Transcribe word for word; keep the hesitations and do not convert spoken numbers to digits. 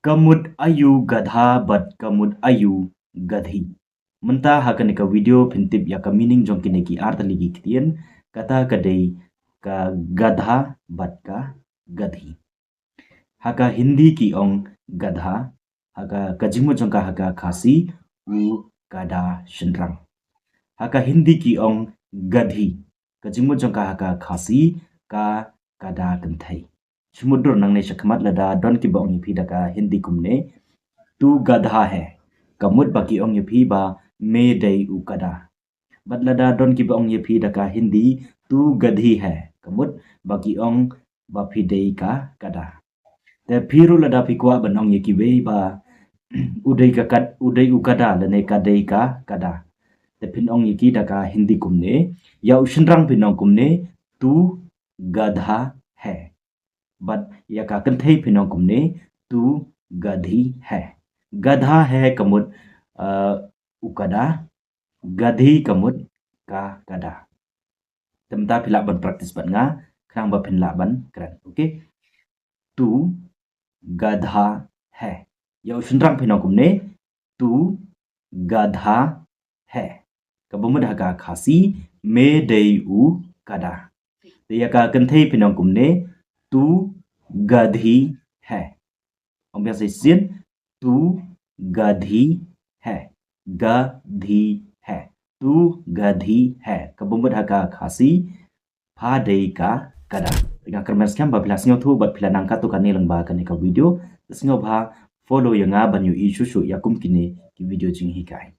Ka mut aïu gadha bad ka mut aïu gadhi? Mynta ha kane ka video phin tip ïa ka meaning jong kine ki artylli ki ktien, kata ka dei ka gadha bad ka gadhi. Ha ka Hindi ki ong gadha, ha ka, ka jingmut jong ka ha ka Khasi u kada shynrang. Ha ka Hindi ki ong gadhi, ka jingmut jong ka ha ka Khasi ka kada kynthei. Shu mutdur nangne shakhmat lada don kiba ong ïa phi da ka Hindi kumne, tu gadha hai, ka mut ba ki ong ïa phi ba me dei u kada. Bad lada don kiba ong ïa phi da ka Hindi tu gadhi hai, ka mut ba ki ong ba phi dei ka kada. Te phi ruh lada phi kwah ban ong ïa kiwei ba u dei ka kad, u dei u kada lane ka dei ka kada, te phin ong ïa ki da ka Hindi kumne. Ïa u shynrang phin ong kumne, tu gadha hai. Bad ïa ka kynthei phin ong kumne, tu gadhi hai. Gadha hai ka mut, uh, u kada, gadhi ka mut ka kada. Te mynta phi lah ban practice bad nga khnang ba phin lah ban kren. Okay. Tu gadha hai. Ïa u shynrang phin ong kumne, tu gadha hai, kaba mut ha ka Khasi me dei u kada. Te ïa ka kynthei phin ong kumne, tu gadhi hai. Ong biang sa shisien, tu gadhi hai. Gadhi hai. Tu gadhi hai, kaba mut ha ka Khasi pha dei ka kada. Nga kyrmen skhem ba phi la sngewthuh bad phi la nang katto katne lyngba kane ka video. Sngewbha follow ïa nga ban ïohi shuh shuh ïa kum kine ki video jinghikai.